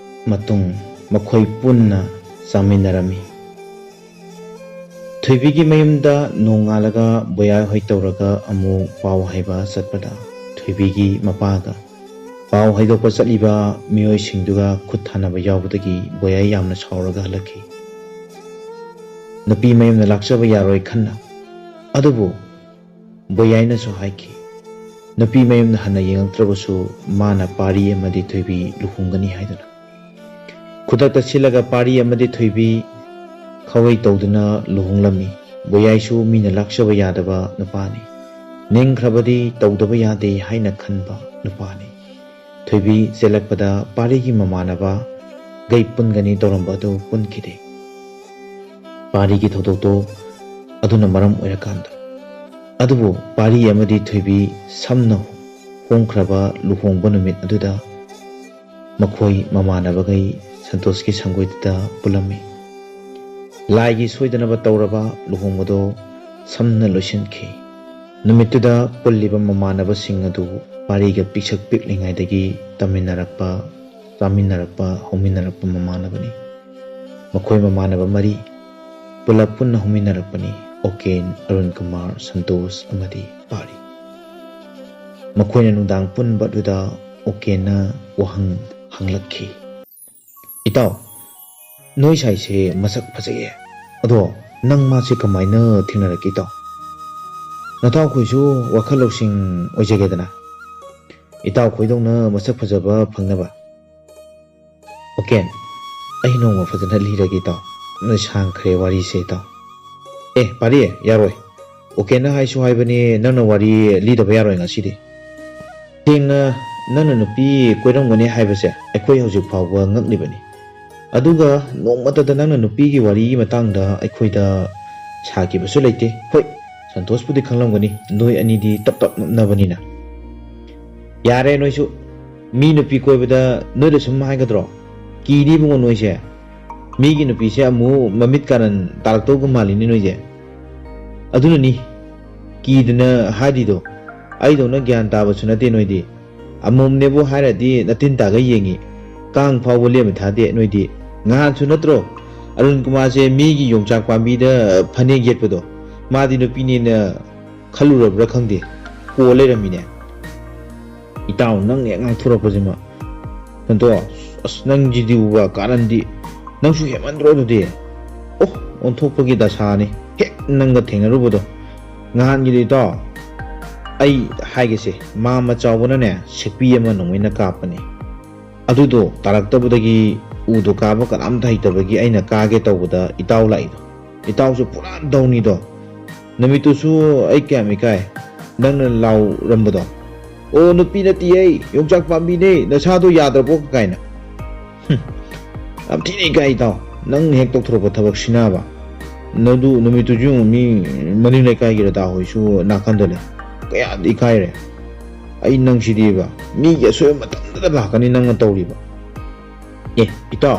ꯃꯇꯨꯡ ꯃꯈꯣꯏ ꯄꯨꯟꯅ ꯆꯥꯃꯤꯟꯅꯔꯝꯃꯤ꯫ ꯊꯣꯏꯕꯤꯒꯤ ꯃꯌꯨꯝꯗ ꯅꯣꯡꯉꯥꯜꯂꯒ ꯕꯣꯌꯥꯏ ꯍꯣꯏ ꯇꯧꯔꯒ ꯑꯃꯨꯛ ꯄꯥꯎ ꯍꯥꯏꯕ ꯆꯠꯄꯗ ꯊꯣꯏꯕꯤꯒꯤ ꯃꯄꯥꯒ ꯄꯥꯎ ꯍꯥꯏꯗꯣꯛꯄ ꯆꯠꯂꯤꯕ ꯃꯤꯑꯣꯏꯁꯤꯡꯗꯨꯒ ꯈꯨꯠ ꯊꯥꯅꯕ ꯌꯥꯎꯕꯗꯒꯤ ꯕꯣꯌꯥꯏ ꯌꯥꯝꯅ ꯁꯥꯎꯔꯒ ꯍꯜꯂꯛꯈꯤ꯫ ꯅꯨꯄꯤ ꯃꯌꯨꯝꯅ ꯂꯥꯛꯆꯕ ꯌꯥꯔꯣꯏ ꯈꯟꯅ꯫ ꯑꯗꯨꯕꯨ ꯕꯣꯌꯥꯏꯅꯁꯨ ꯍꯥꯏꯈꯤ, ꯅꯨꯄꯤ ꯃꯌꯨꯝꯅ ꯍꯟꯅ ꯌꯦꯡꯉꯛꯇ꯭ꯔꯕꯁꯨ ꯃꯥꯅ ꯄꯥꯔꯤ ꯑꯃꯗꯤ ꯊꯣꯏꯕꯤ ꯂꯨꯍꯣꯡꯒꯅꯤ ꯍꯥꯏꯗꯨꯅ꯫ ꯈꯨꯗꯛꯇ ꯁꯤꯜꯂꯒ ꯄꯥꯔꯤ ꯑꯃꯗꯤ ꯊꯣꯏꯕꯤ ꯈꯋꯩ ꯇꯧꯗꯨꯅ ꯂꯨꯍꯣꯡꯂꯝꯃꯤ꯫ ꯕꯣꯌꯥꯏꯁꯨ ꯃꯤꯅ ꯂꯥꯛꯆꯕ ꯌꯥꯗꯕ ꯅꯨꯄꯥꯅꯤ꯫ ꯅꯤꯡꯈ꯭ꯔꯕꯗꯤ ꯇꯧꯗꯕ ꯌꯥꯗꯦ ꯍꯥꯏꯅ ꯈꯟꯕ ꯅꯨꯄꯥꯅꯤ꯫ ꯊꯣꯏꯕꯤ ꯆꯦꯜꯂꯛꯄꯗ ꯄꯥꯔꯤꯒꯤ ꯃꯃꯥꯟꯅꯕ ꯒꯩ ꯄꯨꯟꯒꯅꯤ ꯇꯧꯔꯝꯕ ꯑꯗꯨ ꯄꯨꯟꯈꯤꯗꯦ꯫ ꯄꯥꯔꯤꯒꯤ ꯊꯧꯗꯣꯛꯇꯣ ꯑꯗꯨꯅ ꯃꯔꯝ ꯑꯣꯏꯔꯀꯥꯟꯗ꯫ ꯑꯗꯨꯕꯨ ꯄꯥꯔꯤ ꯑꯃꯗꯤ ꯊꯣꯏꯕꯤ ꯁꯝꯅ ꯍꯣꯡꯈ꯭ꯔꯕ ꯂꯨꯍꯣꯡꯕ ꯅꯨꯃꯤꯠ ꯑꯗꯨꯗ ꯃꯈꯣꯏ ꯃꯃꯥꯟꯅꯕꯈꯩ ꯁꯟꯇꯣꯁꯀꯤ ꯁꯪꯒꯣꯏꯗꯨꯗ ꯄꯨꯜꯂꯝꯃꯤ꯫ ꯂꯥꯏꯒꯤ ꯁꯣꯏꯗꯅꯕ ꯇꯧꯔꯕ ꯂꯨꯍꯣꯡꯕꯗꯣ ꯁꯝꯅ ꯂꯣꯏꯁꯤꯟꯈꯤ꯫ ꯅꯨꯃꯤꯠꯇꯨꯗ ꯄꯨꯜꯂꯤꯕ ꯃꯃꯥꯟꯅꯕꯁꯤꯡ ꯑꯗꯨ ꯄꯥꯔꯤꯒ ꯄꯤꯛꯁꯛ ꯄꯤꯛꯂꯤꯉꯩꯗꯒꯤ ꯇꯝꯃꯤꯟꯅꯔꯛꯄ, ꯆꯥꯃꯤꯟꯅꯔꯛꯄ, ꯍꯧꯃꯤꯟꯅꯔꯛꯄ ꯃꯃꯥꯟꯅꯕꯅꯤ꯫ ꯃꯈꯣꯏ ꯃꯃꯥꯟꯅꯕ ꯃꯔꯤ ꯄꯨꯂꯞ ꯄꯨꯟꯅ ꯍꯧꯃꯤꯟꯅꯔꯛꯄꯅꯤ, ꯑꯣꯀꯦꯟ, ꯑꯔꯨꯟ ꯀꯨꯃꯥꯔ, ꯁꯟꯇꯣꯁ ꯑꯃꯗꯤ ꯄꯥꯔꯤ꯫ ꯃꯈꯣꯏꯅ ꯅꯨꯡꯗꯥꯡ ꯄꯨꯟꯕ ꯑꯗꯨꯗ ꯑꯣꯀꯦꯟꯅ ꯋꯥꯍꯪ ꯍꯪꯂꯛꯈꯤ꯫ "ꯏꯇꯥꯎ, ꯅꯣꯏ ꯁꯥꯏꯁꯦ ꯃꯁꯛ ꯐꯖꯩꯌꯦ꯫ ꯑꯗꯣ ꯅꯪ ꯃꯥꯁꯦ ꯀꯃꯥꯏꯅ ꯊꯦꯡꯅꯔꯛꯀꯦ ꯏꯇꯥꯎ? ꯅꯇꯥꯎꯈꯣꯏꯁꯨ ꯋꯥꯈꯜ ꯂꯧꯁꯤꯡ ꯑꯣꯏꯖꯒꯦꯗꯅ꯫ ꯏꯇꯥꯎ ꯈꯣꯏꯗꯧꯅ ꯃꯁꯛ ꯐꯖꯕ ꯐꯪꯅꯕ꯫" "ꯑꯣꯀꯦꯟ, ꯑꯩ ꯅꯣꯡꯃ ꯐꯖꯅ ꯂꯤꯔꯒꯦ ꯏꯇꯥꯎ꯫ ꯌꯥꯝꯅ ꯁꯥꯡꯈ꯭ꯔꯦ ꯋꯥꯔꯤꯁꯦ, ꯏꯇꯥꯎ꯫ ꯑꯦ, ꯄꯥꯔꯤ, ꯌꯥꯔꯣꯏ꯫ ꯑꯣꯀꯦꯅ ꯍꯥꯏꯁꯨ ꯍꯥꯏꯕꯅꯤ, ꯅꯪꯅ ꯋꯥꯔꯤ ꯂꯤꯗꯕ ꯌꯥꯔꯣꯏ ꯉꯁꯤꯗꯤ꯫ ꯁꯦꯡꯅ, ꯅꯪꯅ ꯅꯨꯄꯤ ꯀꯣꯏꯔꯝꯒꯅꯤ ꯍꯥꯏꯕꯁꯦ ꯑꯩꯈꯣꯏ ꯍꯧꯖꯤꯛ ꯐꯥꯎꯕ ꯉꯛꯂꯤꯕꯅꯤ꯫ ꯑꯗꯨꯒ ꯅꯣꯡꯃꯇꯗ ꯅꯪꯅ ꯅꯨꯄꯤꯒꯤ ꯋꯥꯔꯤꯒꯤ ꯃꯇꯥꯡꯗ ꯑꯩꯈꯣꯏꯗ ꯁꯥꯈꯤꯕꯁꯨ ꯂꯩꯇꯦ꯫ ꯍꯣꯏ, ꯁꯟꯇꯣꯁꯄꯨꯗꯤ ꯈꯪꯂꯝꯒꯅꯤ, ꯅꯣꯏ ꯑꯅꯤꯗꯤ ꯇꯞ ꯇꯞ ꯅꯞꯅꯕꯅꯤꯅ꯫ ꯌꯥꯔꯦ ꯅꯣꯏꯁꯨ, ꯃꯤ ꯅꯨꯄꯤ ꯀꯣꯏꯕꯗ ꯅꯣꯏꯗ ꯁꯨꯝ ꯍꯥꯏꯒꯗ꯭ꯔꯣ? ꯀꯤꯅꯤ ꯏꯕꯨꯡꯉꯣ ꯅꯣꯏꯁꯦ꯫ ꯃꯤꯒꯤ ꯅꯨꯄꯤꯁꯦ ꯑꯃꯨꯛ ꯃꯃꯤꯠ ꯀꯥꯔꯟ ꯇꯥꯔꯛꯇꯧꯒ ꯃꯥꯜꯂꯤꯅꯦ ꯅꯣꯏꯁꯦ꯫ ꯑꯗꯨꯅꯅꯤ ꯀꯤꯗꯅ ꯍꯥꯏꯔꯤꯗꯣ꯫ ꯑꯩꯗꯧꯅ ꯒ꯭ꯌꯥꯟ ꯇꯥꯕꯁꯨ ꯅꯠꯇꯦ ꯅꯣꯏꯗꯤ꯫ ꯑꯃꯣꯝꯅꯦꯕꯨ ꯍꯥꯏꯔꯗꯤ ꯅꯇꯤꯟ ꯇꯥꯒ ꯌꯦꯡꯉꯤ꯫ ꯀꯥꯡ ꯐꯥꯎꯕ ꯂꯦꯝꯕ ꯊꯥꯗꯦ ꯅꯣꯏꯗꯤ꯫ ꯉꯍꯥꯟꯁꯨ ꯅꯠꯇ꯭ꯔꯣ ꯑꯔꯨꯟ ꯀꯨꯃꯥꯔꯁꯦ ꯃꯤꯒꯤ ꯌꯣꯡꯆꯥꯛ ꯄꯥꯝꯕꯤꯗ ꯐꯅꯦꯛ ꯌꯦꯠꯄꯗꯣ? ꯃꯥꯗꯤ ꯅꯨꯄꯤꯅꯦꯅ ꯈꯜꯂꯨꯔꯕ꯭ꯔꯥ ꯈꯪꯗꯦ, ꯀꯣ ꯂꯩꯔꯝꯃꯤꯅꯦ꯫ ꯏꯇꯥꯎ, ꯅꯪ ꯍꯦꯛ ꯉꯥꯡꯊꯣꯔꯛꯄꯁꯤꯃ꯫ ꯁꯟꯇꯣ, ꯑꯁ, ꯅꯪꯁꯤꯗꯤ ꯎꯕ ꯀꯥꯔꯟꯗꯤ꯫ ꯅꯪꯁꯨ ꯍꯦꯟꯃꯟꯗ꯭ꯔꯣ ꯑꯗꯨꯗꯤ? ꯑꯣ, ꯑꯣꯟꯊꯣꯛꯄꯒꯤ ꯗꯁꯥꯅꯤ ꯍꯦꯛ ꯅꯪꯒ ꯊꯦꯡꯅꯔꯨꯕꯗꯣ꯫ ꯅꯍꯥꯟꯒꯤꯗꯣ ꯏꯇꯥꯎ, ꯑꯩ ꯍꯥꯏꯒꯦꯁꯦ, ꯃꯥꯃ ꯆꯥꯎꯕꯅꯅꯦ ꯁꯦꯛꯄꯤ ꯑꯃ ꯅꯣꯡꯃꯩꯅ ꯀꯥꯞꯄꯅꯤ꯫ ꯑꯗꯨꯗꯣ ꯇꯥꯔꯛꯇꯕꯗꯒꯤ ꯎꯗꯣ ꯀꯥꯕ ꯀꯅꯥꯝꯇ ꯍꯩꯇꯕꯒꯤ ꯑꯩꯅ ꯀꯥꯒꯦ ꯇꯧꯕꯗ ꯏꯇꯥꯎ ꯂꯥꯛꯏꯗꯣ꯫ ꯏꯇꯥꯎꯁꯨ ꯄꯨꯔꯥ ꯗꯧꯅꯤꯗꯣ꯫ ꯅꯨꯃꯤꯠꯇꯨꯁꯨ ꯑꯩ ꯀꯌꯥꯝ ꯏꯀꯥꯏ, ꯅꯪꯅ ꯂꯥꯎꯔꯝꯕꯗꯣ꯫ "ꯑꯣ, ꯅꯨꯄꯤ ꯅꯠꯇꯤꯌꯦ, ꯌꯣꯡꯆꯥꯛ ꯄꯥꯝꯕꯤꯅꯦ, ꯅꯁꯥꯗꯣ ꯌꯥꯗ꯭ꯔꯕꯣ?" ꯀꯥꯏꯅ꯫ ꯍꯨꯝ, ꯌꯥꯝ ꯊꯤꯅ ꯏꯀꯥꯏ ꯏꯇꯥꯎ꯫ ꯅꯪ ꯍꯦꯛ ꯇꯧꯊꯣꯔꯛꯄ ꯊꯕꯛꯁꯤꯅꯕ꯫ ꯅꯗꯨ ꯅꯨꯃꯤꯠꯇꯨꯁꯨ ꯌꯦꯡꯉꯨ, ꯃꯤ ꯃꯅꯤꯡ ꯂꯩꯀꯥꯏꯒꯤ ꯔꯗꯥ ꯍꯣꯏꯁꯨ ꯅꯥꯀꯟꯗ ꯂꯩ꯫ ꯀꯌꯥꯗꯤ ꯏꯀꯥꯏꯔꯦ꯫ ꯑꯩ ꯅꯪꯁꯤꯗꯤꯕ, ꯃꯤꯒꯤ ꯑꯁꯣꯏꯕ ꯃꯇꯝꯗꯨꯗ ꯂꯥꯛꯀꯅꯤ ꯅꯪꯅ ꯇꯧꯔꯤꯕ꯫ ꯑꯦ, ꯏꯇꯥꯎ,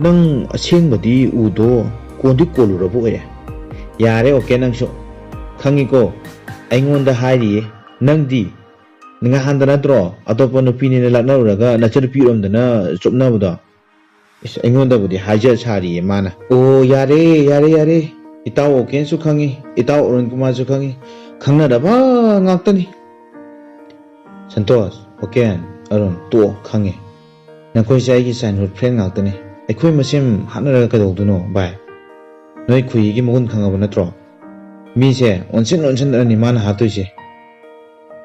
ꯅꯪ ꯑꯁꯦꯡꯕꯗꯤ ꯎꯗꯣ ꯀꯣꯟꯗꯤ ꯀꯣꯜꯂꯨꯔꯕ ꯑꯣꯏꯔꯦ꯫ ꯌꯥꯔꯦ, ꯑꯣꯀꯦ, ꯅꯪꯁꯨ꯫ ꯈꯪꯉꯤꯀꯣ, ꯑꯩꯉꯣꯟꯗ ꯍꯥꯏꯔꯤꯌꯦ꯫ ꯅꯪꯗꯤ ꯉꯍꯥꯟꯗ ꯅꯠꯇ꯭ꯔꯣ ꯑꯇꯣꯞꯄ ꯅꯨꯄꯤꯅꯤꯅ ꯂꯥꯛꯅꯔꯨꯔꯒ ꯅꯆꯟꯅꯨꯄꯤ ꯎꯔꯝꯗꯅ ꯆꯨꯞꯅꯕꯗꯣ? ꯏꯁ, ꯑꯩꯉꯣꯟꯗꯕꯨꯗꯤ ꯍꯥꯏꯖ ꯁꯥꯔꯤꯌꯦ ꯃꯥꯅ꯫ ꯑꯣ, ꯌꯥꯔꯦ, ꯌꯥꯔꯦ, ꯌꯥꯔꯦ꯫ ꯏꯇꯥꯎ ꯑꯣꯀꯦꯟꯁꯨ ꯈꯪꯉꯤ, ꯏꯇꯥꯎ ꯑꯔꯨꯟ ꯀꯨꯃꯥꯔꯁꯨ ꯈꯪꯉꯤ꯫ ꯈꯪꯅꯔꯕ ꯉꯥꯛꯇꯅꯤ꯫ ꯁꯟꯇꯣꯁ, ꯑꯣꯀꯦꯟ, ꯑꯔꯨꯟ, ꯇꯣꯛꯑꯣ, ꯈꯪꯉꯦ꯫ ꯅꯈꯣꯏꯁꯦ ꯑꯩꯒꯤ childhood friend ꯉꯥꯛꯇꯅꯤ꯫ ꯑꯩꯈꯣꯏ ꯃꯁꯦꯟ ꯍꯥꯠꯅꯔꯒ ꯀꯩꯗꯧꯗꯣꯏꯅꯣ, ꯚꯥꯏ? ꯅꯣꯏ ꯈꯨꯍꯤꯒꯤ ꯃꯒꯨꯟ ꯈꯪꯉꯕ ꯅꯠꯇ꯭ꯔꯣ? ꯃꯤꯁꯦ ꯑꯣꯟꯁꯤꯟ ꯑꯣꯟꯁꯤꯟꯗꯅꯅꯤ ꯃꯥꯅ ꯍꯥꯠꯇꯣꯏꯁꯦ꯫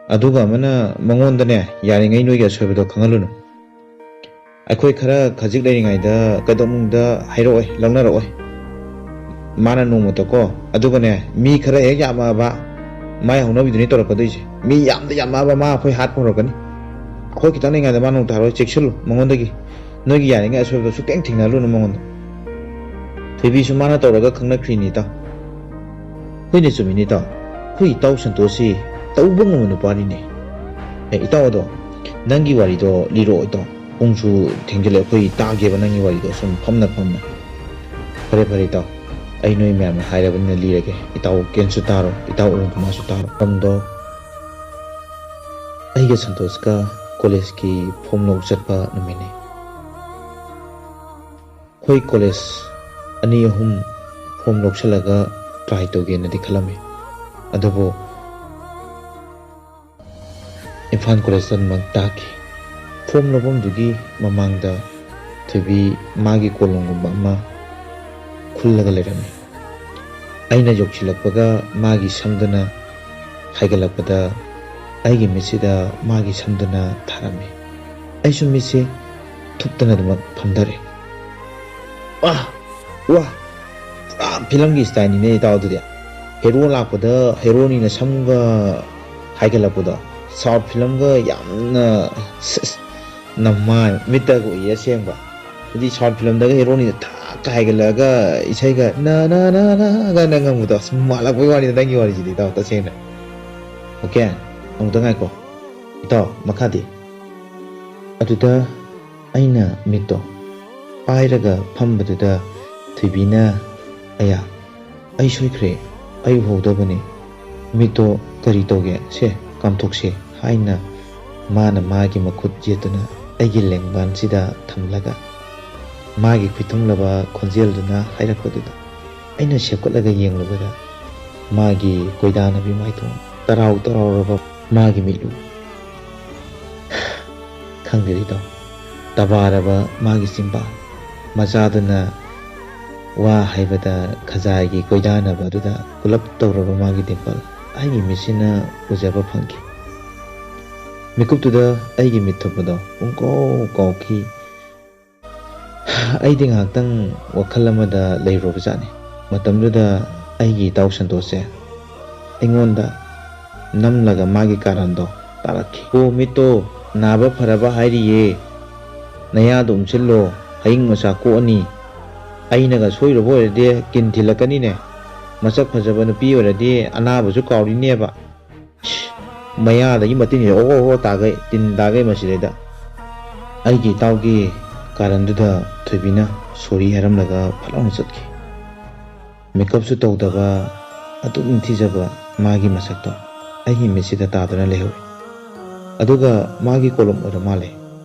ꯑꯗꯨꯒ ꯑꯃꯅ ꯃꯉꯣꯟꯗꯅꯦ, ꯌꯥꯔꯤꯉꯩ ꯅꯣꯏꯒꯤ ꯑꯁꯣꯏꯕꯗꯣ ꯈꯪꯍꯜꯂꯨꯅꯨ꯫ ꯑꯩꯈꯣꯏ ꯈꯔ ꯈꯖꯤꯛ ꯂꯩꯔꯤꯉꯩꯗ ꯀꯩꯗꯧꯅꯨꯡꯗ ꯍꯥꯏꯔꯛꯑꯣꯏ, ꯂꯧꯅꯔꯛꯑꯣꯏ꯫ ꯃꯥꯅ ꯅꯣꯡꯃꯇꯀꯣ, ꯑꯗꯨꯒꯅꯦ, ꯃꯤ ꯈꯔ ꯍꯦꯛ ꯌꯥꯝꯃꯛꯑꯕ, ꯃꯥꯏ ꯍꯧꯅꯕꯤꯗꯨꯅꯤ ꯇꯧꯔꯛꯀꯗꯣꯏꯁꯦ꯫ ꯃꯤ ꯌꯥꯝꯗ ꯌꯥꯝꯃꯛꯑꯕ, ꯃꯥ ꯑꯩꯈꯣꯏ ꯍꯥꯠꯄ ꯍꯧꯔꯛꯀꯅꯤ꯫ ꯑꯩꯈꯣꯏ ꯈꯤꯇꯪ ꯂꯩꯉꯩꯗ ꯃꯥ ꯅꯣꯡꯇ ꯍꯥꯠꯂꯣꯏ, ꯆꯦꯛꯁꯤꯜꯂꯨ ꯃꯉꯣꯟꯗꯒꯤ꯫ ꯅꯣꯏꯒꯤ ꯌꯥꯔꯤꯉꯩ ꯑꯁꯣꯏꯕꯗꯣ ꯁꯨꯛꯊꯦꯡ ꯊꯦꯡꯅꯍꯜꯂꯨꯅꯨ ꯃꯉꯣꯟꯗ꯫ ꯊꯣꯏꯕꯤꯁꯨ ꯃꯥꯅ ꯇꯧꯔꯒ ꯈꯪꯅꯈ꯭ꯔꯤꯅꯤ, ꯏꯇꯥꯎ꯫ ꯍꯣꯏꯅꯦ, ꯆꯨꯝꯃꯤꯅꯤ, ꯏꯇꯥꯎ꯫ ꯑꯩꯈꯣꯏ ꯏꯇꯥꯎ ꯁꯟꯇꯣꯁꯁꯤ ꯇꯧꯕ ꯉꯝꯕ ꯅꯨꯄꯥꯅꯤꯅꯦ꯫ ꯑꯦ, ꯏꯇꯥꯎ, ꯑꯗꯣ ꯅꯪꯒꯤ ꯋꯥꯔꯤꯗꯣ ꯂꯤꯔꯛꯑꯣ, ꯏꯇꯥꯎ꯫ ꯄꯨꯡꯁꯨ ꯊꯦꯡꯖꯤꯜꯂꯛꯑꯦ, ꯑꯩꯈꯣꯏ ꯇꯥꯒꯦꯕ ꯅꯪꯒꯤ ꯋꯥꯔꯤꯗꯣ ꯁꯨꯝ ꯐꯝꯅ ꯐꯝꯅ꯫ ꯐꯔꯦ, ꯐꯔꯦ, ꯏꯇꯥꯎ꯫ ꯑꯩ ꯅꯣꯏ ꯃꯌꯥꯝꯅ ꯍꯥꯏꯔꯕꯅꯤꯅ ꯂꯤꯔꯒꯦ꯫ ꯏꯇꯥꯎ ꯀꯦꯟꯁꯨ ꯇꯥꯔꯣ, ꯏꯇꯥꯎ ꯑꯔꯨꯟ ꯀꯨꯃꯥꯔꯁꯨ ꯇꯥꯔꯣ꯫ ꯃꯇꯝꯗꯣ ꯑꯩꯒ ꯁꯟꯇꯣꯁꯀ ꯀꯣꯂꯦꯖꯀꯤ ꯐꯣꯝ ꯂꯧ ꯆꯠꯄ ꯅꯨꯃꯤꯠꯅꯤ꯫ ꯑꯩꯈꯣꯏ ꯀꯣꯂꯦꯖ ꯑꯅꯤ ꯑꯍꯨꯝ ꯐꯣꯝ ꯂꯧꯁꯤꯜꯂꯒ ꯇ꯭ꯔꯥꯏ ꯇꯧꯒꯦꯅꯗꯤ ꯈꯜꯂꯝꯃꯤ, ꯑꯗꯨꯕꯨ ꯏꯝꯐꯥꯜ ꯀꯣꯂꯦꯖꯇ ꯑꯗꯨꯃꯛ ꯇꯥꯈꯤ꯫ ꯐꯣꯝ ꯂꯧꯐꯝꯗꯨꯒꯤ ꯃꯃꯥꯡꯗ ꯊꯣꯏꯕꯤ ꯃꯥꯒꯤ ꯀꯣꯂꯣꯝꯒꯨꯝꯕ ꯑꯃ ꯈꯨꯜꯂꯒ ꯂꯩꯔꯝꯃꯤ꯫ ꯑꯩꯅ ꯌꯧꯁꯤꯜꯂꯛꯄꯒ ꯃꯥꯒꯤ ꯁꯝꯗꯨꯅ ꯍꯥꯏꯒꯠꯂꯛꯄꯗ ꯑꯩꯒꯤ ꯃꯤꯠꯁꯤꯗ ꯃꯥꯒꯤ ꯁꯝꯗꯨꯅ ꯊꯥꯔꯝꯃꯤ꯫ ꯑꯩꯁꯨ ꯃꯤꯠꯁꯦ ꯊꯨꯞꯇꯅ ꯑꯗꯨꯃꯛ ꯐꯝꯊꯔꯦ꯫ ꯑꯥ! ꯋꯥ! ꯄꯨꯔꯥ ꯐꯤꯂꯝꯒꯤ ꯁ꯭ꯇꯥꯏꯜꯅꯤꯅꯦ, ꯏꯇꯥꯎ꯫ ꯑꯗꯨꯗꯤ ꯍꯦꯔꯣ ꯂꯥꯛꯄꯗ ꯍꯦꯔꯣꯅꯤꯅ ꯁꯝꯒ ꯍꯥꯏꯒꯠꯂꯛꯄꯗꯣ, ꯁꯥꯎꯠ ꯐꯤꯂꯝꯒ ꯌꯥꯝꯅ ꯁꯤꯁ ꯅꯝꯃꯥꯏ ꯃꯤꯠꯇꯒ ꯎꯏꯌꯦ ꯑꯁꯦꯡꯕ꯫ ꯍꯥꯏꯗꯤ ꯁꯥꯎꯠ ꯐꯤꯂꯝꯗꯒ ꯍꯦꯔꯣꯅꯤꯅ ꯊꯥꯛꯀ ꯍꯥꯏꯒꯠꯂꯛꯑꯒ ꯏꯁꯩꯒ "ꯅ ꯅ ꯅ ꯅ" ꯒꯅ ꯉꯪꯕꯗꯣ ꯑꯁ ꯃꯥꯜꯂꯛꯄꯩ ꯋꯥꯅꯤꯗ ꯅꯪꯒꯤ ꯋꯥꯔꯤꯁꯤꯗꯤ, ꯏꯇꯥꯎ꯫ ꯇꯁꯦꯡꯅ꯫ ꯑꯣꯀꯦ, ꯑꯃꯨꯛꯇ ꯉꯥꯏꯀꯣ, ꯏꯇꯥꯎ꯫ ꯃꯈꯥꯗꯤ? ꯑꯗꯨꯗ ꯑꯩꯅ ꯃꯤꯠꯇꯣ ꯄꯥꯏꯔꯒ ꯐꯝꯕꯗꯨꯗ ꯊꯣꯏꯕꯤꯅ, "ꯑꯌꯥ, ꯑꯩ ꯁꯣꯏꯈ꯭ꯔꯦ, ꯑꯩ ꯎꯍꯧꯗꯕꯅꯤ꯫ ꯃꯤꯠꯇꯣ ꯀꯔꯤ ꯇꯧꯒꯦ? ꯁꯦ, ꯀꯥꯝꯊꯣꯛꯁꯦ" ꯍꯥꯏꯅ ꯃꯥꯅ ꯃꯥꯒꯤ ꯃꯈꯨꯠ ꯌꯦꯠꯇꯨꯅ ꯑꯩꯒꯤ ꯂꯦꯡꯕꯥꯟꯁꯤꯗ ꯊꯝꯂꯒ ꯃꯥꯒꯤ ꯈꯣꯏꯊꯨꯝꯂꯕ ꯈꯣꯟꯖꯦꯜꯗꯨꯅ ꯍꯥꯏꯔꯛꯄꯗꯨꯗ ꯑꯩꯅ ꯁꯦꯞꯀꯠꯂꯒ ꯌꯦꯡꯂꯨꯕꯗ ꯃꯥꯒꯤ ꯀꯣꯏꯗꯥꯅꯕꯤ ꯃꯥꯏꯊꯣꯡ ꯇꯔꯥꯎ ꯇꯔꯥꯎꯔꯕ ꯃꯥꯒꯤ ꯃꯤꯠꯂꯨ꯫ ꯈꯪꯗꯦꯗ ꯏꯇꯥꯎ, ꯇꯕꯥꯔꯕ ꯃꯥꯒꯤ ꯆꯤꯝꯕꯥꯜ ꯃꯆꯥꯗꯨꯅ ꯋꯥ ꯍꯥꯏꯕꯗ ꯈꯖꯥꯏꯒꯤ ꯀꯣꯏꯗꯥꯅꯕ ꯑꯗꯨꯗ ꯀꯨꯂꯞ ꯇꯧꯔꯕ ꯃꯥꯒꯤ ꯗꯤꯝꯄꯜ ꯑꯩꯒꯤ ꯃꯤꯠꯁꯤꯅ ꯎꯖꯕ ꯐꯪꯈꯤ꯫ ꯃꯤꯀꯨꯞꯇꯨꯗ ꯑꯩꯒꯤ ꯃꯤꯠ ꯊꯨꯞꯄꯗꯣ ꯄꯨꯡꯀꯥꯎ ꯀꯥꯎꯈꯤ꯫ ꯑꯩꯗꯤ ꯉꯥꯏꯍꯥꯛꯇꯪ ꯋꯥꯈꯜ ꯑꯃꯗ ꯂꯩꯔꯨꯔꯕꯖꯥꯠꯅꯤ꯫ ꯃꯇꯝꯗꯨꯗ ꯑꯩꯒꯤ ꯏꯇꯥꯎ ꯁꯟꯇꯣꯁꯁꯦ ꯑꯩꯉꯣꯟꯗ ꯅꯝꯂꯒ ꯃꯥꯒꯤ ꯀꯥꯔꯟꯗꯣ ꯇꯥꯔꯛꯈꯤ꯫ "ꯑꯣ, ꯃꯤꯠꯇꯣ ꯅꯥꯕ ꯐꯔꯕ ꯍꯥꯏꯔꯤꯌꯦ, ꯅꯌꯥꯗꯣ ꯎꯝꯁꯤꯜꯂꯣ, ꯍꯌꯤꯡ ꯃꯆꯥ ꯀꯣꯛꯑꯅꯤ, ꯑꯩꯅꯒ ꯁꯣꯏꯔꯨꯕ ꯑꯣꯏꯔꯗꯤ ꯀꯤꯟ ꯊꯤꯜꯂꯛꯀꯅꯤꯅꯦ, ꯃꯁꯛ ꯐꯖꯕ ꯅꯨꯄꯤ ꯑꯣꯏꯔꯗꯤ ꯑꯅꯥꯕꯁꯨ ꯀꯥꯎꯔꯤꯅꯦꯕ"꯫ ꯃꯌꯥꯗꯒꯤ ꯃꯇꯤꯟꯁꯤꯗ ꯑꯣ ꯑꯣ ꯑꯣ ꯇꯥꯈꯩ, ꯇꯤꯟ ꯇꯥꯈꯩ ꯃꯁꯤꯗꯩꯗ꯫ ꯑꯩꯒꯤ ꯏꯇꯥꯎꯒꯤ ꯀꯥꯔꯟꯗꯨꯗ ꯊꯣꯏꯕꯤꯅ ꯁꯣꯔꯤ ꯍꯥꯏꯔꯝꯂꯒ ꯐꯠ ꯂꯥꯎꯅ ꯆꯠꯈꯤ꯫ ꯃꯦꯀꯞꯁꯨ ꯇꯧꯗꯕ, ꯑꯗꯨꯛ ꯅꯤꯡꯊꯤꯖꯕ ꯃꯥꯒꯤ ꯃꯁꯛꯇꯣ ꯑꯩꯒꯤ ꯃꯤꯠꯁꯤꯗ ꯇꯥꯗꯨꯅ ꯂꯩꯍꯧꯏ꯫ ꯑꯗꯨꯒ ꯃꯥꯒꯤ ꯀꯣꯂꯣꯝ ꯑꯣꯏꯔ ꯃꯥꯜꯂꯦ꯫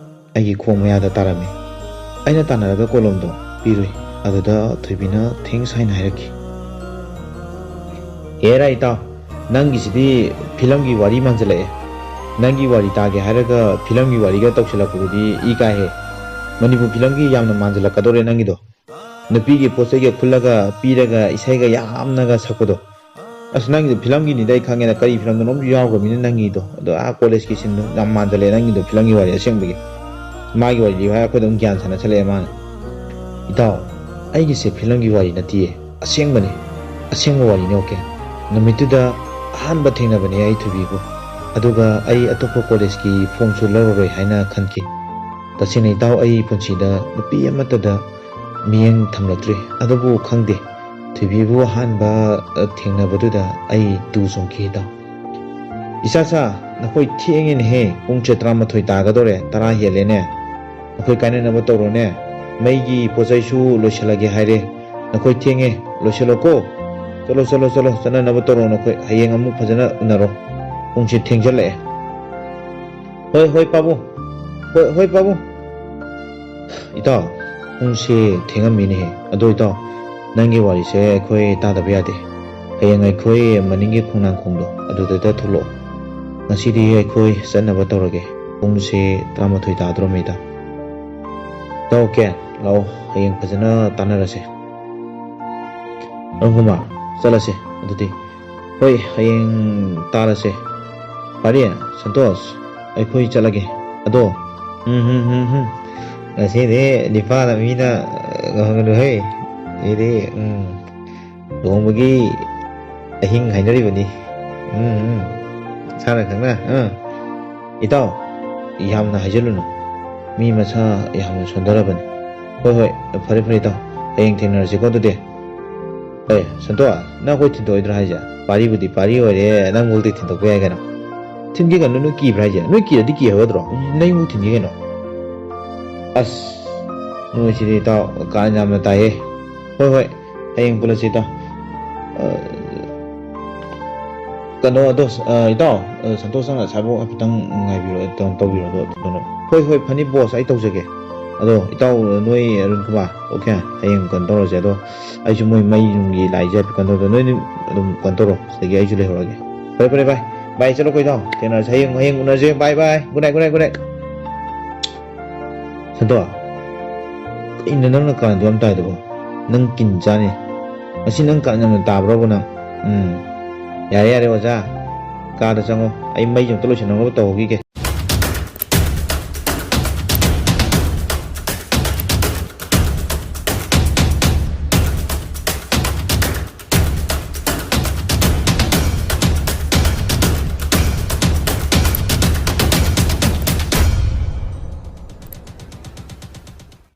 ꯑꯩꯒꯤ ꯈꯣꯡ ꯃꯌꯥꯗ ꯇꯥꯔꯝꯃꯤ꯫ ꯑꯩꯅ ꯇꯥꯟꯅꯔꯒ ꯀꯣꯂꯣꯝꯗꯣ ꯄꯤꯔꯨꯏ꯫ ꯑꯗꯨꯗ ꯊꯣꯏꯕꯤꯅ ꯊꯦꯡꯁ ꯍꯥꯏꯅ ꯍꯥꯏꯔꯛꯈꯤ꯫ "ꯍꯦꯔꯥ ꯏꯇꯥꯎ, ꯅꯪꯒꯤꯁꯤꯗꯤ ꯐꯤꯂꯝꯒꯤ ꯋꯥꯔꯤ ꯃꯥꯟꯁꯤꯜꯂꯛꯑꯦ꯫ ꯅꯪꯒꯤ ꯋꯥꯔꯤ ꯇꯥꯒꯦ ꯍꯥꯏꯔꯒ ꯐꯤꯂꯝꯒꯤ ꯋꯥꯔꯤꯒ ꯇꯧꯁꯤꯜꯂꯛꯄꯗꯨꯗꯤ ꯏ ꯀꯥꯏꯍꯦ꯫ ꯃꯅꯤꯄꯨꯔ ꯐꯤꯂꯝꯒꯤ ꯌꯥꯝꯅ ꯃꯥꯟꯁꯤꯜꯂꯛꯀꯗꯧꯔꯦ ꯅꯪꯒꯤꯗꯣ꯫ ꯅꯨꯄꯤꯒꯤ ꯄꯣꯠ ꯆꯩꯒ ꯈꯨꯜꯂꯒ ꯄꯤꯔꯒ ꯏꯁꯩꯒ ꯌꯥꯝꯅꯒ ꯁꯛꯄꯗꯣ꯫ ꯑꯁ, ꯅꯪꯒꯤꯗꯣ ꯐꯤꯂꯝꯒꯤꯅꯤꯗ, ꯑꯩ ꯈꯪꯉꯦꯗ, ꯀꯔꯤ ꯐꯤꯂꯝꯗꯅꯣꯝꯁꯨ ꯌꯥꯎꯈ꯭ꯔꯕꯅꯤꯅ ꯅꯪꯒꯤꯗꯣ꯫ ꯑꯗꯣ ꯑꯥ ꯀꯣꯂꯦꯖꯀꯤ ꯁꯤꯟꯗꯣ ꯌꯥꯝ ꯃꯥꯟꯁꯤꯜꯂꯛꯑꯦ ꯅꯪꯒꯤꯗꯣ ꯐꯤꯂꯝꯒꯤ ꯋꯥꯔꯤ ꯑꯁꯦꯡꯕꯒꯤ꯫ ꯃꯥꯒꯤ ꯋꯥꯔꯤ ꯂꯤꯌꯨ ꯍꯥꯏꯔ ꯑꯩꯈꯣꯏꯗ ꯑꯃꯨꯛ ꯒ꯭ꯌꯥꯟ ꯁꯥꯟꯅꯁꯜꯂꯛꯑꯦ ꯃꯥꯅ꯫ ꯏꯇꯥꯎ, ꯑꯩꯒꯤꯁꯦ ꯐꯤꯂꯝꯒꯤ ꯋꯥꯔꯤ ꯅꯠꯇꯤꯌꯦ, ꯑꯁꯦꯡꯕꯅꯤ, ꯑꯁꯦꯡꯕ ꯋꯥꯔꯤꯅꯤ꯫ ꯑꯣꯀꯦ, ꯅꯨꯃꯤꯠꯇꯨꯗ ꯑꯍꯥꯟꯕ ꯊꯦꯡꯅꯕꯅꯦ ꯑꯩ ꯊꯣꯏꯕꯤꯕꯨ꯫ ꯑꯗꯨꯒ ꯑꯩ ꯑꯇꯣꯞꯄ ꯀꯣꯂꯦꯖꯀꯤ ꯐꯣꯝꯁꯨ ꯂꯧꯔꯔꯣꯏ ꯍꯥꯏꯅ ꯈꯟꯈꯤ꯫ ꯇꯁꯦꯡꯅ ꯏꯇꯥꯎ, ꯑꯩ ꯄꯨꯟꯁꯤꯗ ꯅꯨꯄꯤ ꯑꯃꯠꯇꯗ ꯃꯤꯠꯌꯦꯡ ꯊꯝꯂꯛꯇ꯭ꯔꯤ꯫ ꯑꯗꯨꯕꯨ ꯈꯪꯗꯦ, ꯊꯣꯏꯕꯤꯕꯨ ꯑꯍꯥꯟꯕ, ꯑ, ꯊꯦꯡꯅꯕꯗꯨꯗ ꯑꯩ ꯇꯨ ꯆꯣꯡꯈꯤ ꯏꯇꯥꯎ꯫ "ꯏꯆꯥ ꯁꯥ, ꯅꯈꯣꯏ ꯊꯦꯡꯉꯦꯅꯦꯍꯦ, ꯄꯨꯡꯁꯦ ꯇꯔꯥꯃꯥꯊꯣꯏ ꯇꯥꯒꯗꯧꯔꯦ, ꯇꯔꯥ ꯍꯦꯜꯂꯦꯅꯦ꯫ ꯅꯈꯣꯏ ꯀꯥꯏꯅꯅꯕ ꯇꯧꯔꯣꯅꯦ, ꯃꯩꯒꯤ ꯄꯣꯠ ꯆꯩꯁꯨ ꯂꯣꯏꯁꯤꯜꯂꯒꯦ ꯍꯥꯏꯔꯦ꯫ ꯅꯈꯣꯏ ꯊꯦꯡꯉꯦ, ꯂꯣꯏꯁꯤꯜꯂꯣꯀꯣ꯫ ꯆꯠꯂꯣ, ꯆꯠꯂꯣ, ꯆꯠꯂꯣ, ꯆꯠꯅꯅꯕ ꯇꯧꯔꯣ ꯅꯈꯣꯏ, ꯍꯌꯦꯡ ꯑꯃꯨꯛ ꯐꯖꯅ ꯎꯅꯔꯣ꯫ ꯄꯨꯡꯁꯦ ꯊꯦꯡꯖꯜꯂꯛꯑꯦ"꯫ "ꯍꯣꯏ, ꯍꯣꯏ, ꯄꯥꯕꯨꯡ꯫ ꯍꯣꯏ, ꯍꯣꯏ, ꯄꯥꯕꯨꯡ"꯫ ꯏꯇꯥꯎ, ꯄꯨꯡꯁꯦ ꯊꯦꯡꯉꯝꯃꯤꯅꯦꯍꯦ꯫ ꯑꯗꯣ ꯏꯇꯥꯎ, ꯅꯪꯒꯤ ꯋꯥꯔꯤꯁꯦ ꯑꯩꯈꯣꯏ ꯇꯥꯗꯕ ꯌꯥꯗꯦ꯫ ꯍꯌꯦꯡ ꯑꯩꯈꯣꯏ ꯃꯅꯤꯡꯒꯤ ꯈꯣꯡꯅꯥꯡꯈꯣꯡꯗꯣ ꯑꯗꯨꯗ ꯊꯣꯛꯂꯛꯑꯣ꯫ ꯉꯁꯤꯗꯤ ꯑꯩꯈꯣꯏ ꯆꯠꯅꯕ ꯇꯧꯔꯒꯦ꯫ ꯄꯨꯡꯁꯦ ꯇꯔꯥꯃꯥꯊꯣꯏ ꯇꯥꯗꯣꯔꯝꯃꯦ ꯏꯇꯥꯎ꯫ ꯏꯇꯥꯎ ꯀꯦ, ꯂꯥꯛꯑꯣ, ꯍꯌꯦꯡ ꯐꯖꯅ ꯇꯥꯟꯅꯔꯁꯦ꯫ ꯑꯔꯨꯟ ꯀꯨꯃꯥꯔ, ꯆꯠꯂꯁꯦ ꯑꯗꯨꯗꯤ꯫ ꯍꯣꯏ, ꯍꯌꯦꯡ ꯇꯥꯔꯁꯦ꯫ ꯐꯔꯦ, ꯁꯟꯇꯣꯁ, ꯑꯩꯈꯣꯏ ꯆꯠꯂꯒꯦ꯫ ꯑꯗꯣ, ꯎꯝ, ꯍꯝ, ꯍꯝ, ꯍꯝ꯫ ꯉꯁꯤꯗꯤ ꯅꯤꯄꯥꯗ ꯃꯤꯅ ꯉꯝꯒꯅꯨꯍꯦ꯫ ꯑꯩꯗꯤ, ꯎꯝ, ꯂꯨꯍꯣꯡꯕꯒꯤ ꯑꯍꯤꯡ ꯍꯥꯏꯅꯔꯤꯕꯅꯤ꯫ ꯎꯝ, ꯎꯝ꯫ ꯁꯥꯅ ꯈꯪꯅ, ꯑꯥ꯫ ꯏꯇꯥꯎ, ꯌꯥꯝꯅ ꯍꯥꯏꯖꯜꯂꯨꯅꯨ꯫ ꯃꯤ ꯃꯁꯥ ꯌꯥꯝꯅ ꯁꯣꯟꯊꯔꯕꯅꯤ꯫ ꯍꯣꯏ, ꯍꯣꯏ, ꯐꯔꯦ, ꯐꯔꯦ, ꯏꯇꯥꯎ꯫ ꯍꯌꯦꯡ ꯊꯦꯡꯅꯔꯁꯤꯀꯣ, ꯑꯗꯨꯗꯤ꯫ ꯑꯦ, ꯁꯟꯇꯣ, ꯅꯪ ꯑꯩꯈꯣꯏ ꯊꯤꯟꯗꯣꯛꯑꯣꯏꯗ꯭ꯔꯥ ꯍꯥꯏꯁꯦ? ꯄꯥꯔꯤꯕꯨꯗꯤ ꯄꯥꯔꯤ ꯑꯣꯏꯔꯦ, ꯅꯪꯕꯨꯛꯇꯤ ꯊꯤꯟꯗꯣꯛꯄ ꯌꯥꯏ ꯀꯩꯅꯣ꯫ ꯊꯤꯟꯒꯦ ꯀꯩꯅꯣ, ꯅꯣꯏ ꯀꯤꯕ꯭ꯔꯥ ꯍꯥꯏꯁꯦ? ꯅꯣꯏ ꯀꯤꯔꯗꯤ ꯀꯤ ꯍꯥꯏꯒꯗ꯭ꯔꯣ? ꯅꯪꯕꯨ ꯊꯤꯟꯒꯦ ꯀꯩꯅꯣ꯫ ꯑꯁ, ꯅꯣꯏꯁꯤꯗꯤ ꯏꯇꯥꯎ, ꯀꯥꯟ ꯌꯥꯝꯅ ꯇꯥꯏꯌꯦ꯫ ꯍꯣꯏ, ꯍꯣꯏ, ꯍꯌꯦꯡ ꯄꯨꯜꯂꯁꯤ ꯏꯇꯥꯎ꯫ ꯑ, ꯀꯩꯅꯣ, ꯑꯗꯣ, ꯑ, ꯏꯇꯥꯎ, ꯑ, ꯁꯟꯇꯣꯁ, ꯅꯪ ꯑꯁꯥꯏꯐꯥꯎ ꯍꯥꯏꯐꯦꯠꯇꯪ ꯉꯥꯏꯕꯤꯔꯣ, ꯀꯩꯅꯣ ꯇꯧꯕꯤꯔꯣ, ꯑꯗꯣ, ꯀꯩꯅꯣ꯫ ꯍꯣꯏ, ꯍꯣꯏ, ꯐꯅꯤ ꯕꯣꯁ, ꯑꯩ ꯇꯧꯖꯒꯦ꯫ ꯑꯗꯣ, ꯏꯇꯥꯎ, ꯅꯣꯏ ꯑꯔꯨꯟ ꯀꯨꯃꯥꯔ, ꯑꯣꯀꯦ, ꯍꯌꯦꯡ ꯀꯩꯅꯣ ꯇꯧꯔꯁꯦ꯫ ꯑꯗꯣ, ꯑꯩꯁꯨ ꯃꯣꯏ ꯃꯩ ꯅꯨꯡꯒꯤ ꯂꯥꯏꯁꯦ ꯍꯥꯏꯐꯦꯠ ꯀꯩꯅꯣ ꯇꯧꯗꯣ, ꯅꯣꯏ ꯑꯗꯨꯝ ꯀꯩꯅꯣ ꯇꯧꯔꯣ, ꯁꯤꯗꯒꯤ ꯑꯩꯁꯨ ꯂꯩꯍꯧꯔꯒꯦ꯫ ꯐꯔꯦ, ꯐꯔꯦ, ꯚꯥꯏ, ꯚꯥꯏ, ꯆꯠꯂꯣꯀꯣ ꯏꯇꯥꯎ, ꯊꯦꯡꯅꯔꯁꯦ, ꯍꯌꯦꯡ, ꯍꯌꯦꯡ ꯎꯅꯁꯦ, bye, bye, good night, good night, good night. Santo, ꯀꯩꯅꯣ ꯅꯪꯅ ꯀꯥꯟꯗꯣ ꯌꯥꯝ ꯇꯥꯏꯗꯨꯕꯣ? ꯅꯪ ꯀꯤꯟ ꯆꯥꯅꯤ꯫ ꯉꯁꯤ ꯅꯪ ꯀꯥꯟ ꯌꯥꯝꯅ ꯇꯥꯕ꯭ꯔꯣꯕ ꯅꯪ? ꯎꯝ꯫ ꯌꯥꯔꯦ, ꯌꯥꯔꯦ, ꯑꯣꯖꯥ꯫ ꯀꯥꯗ ꯆꯪꯉꯣ꯫ ꯑꯩ ꯃꯩꯁꯦ ꯑꯝꯇ ꯂꯣꯏꯁꯤꯟꯅꯕ ꯇꯧꯍꯧꯈꯤꯒꯦ꯫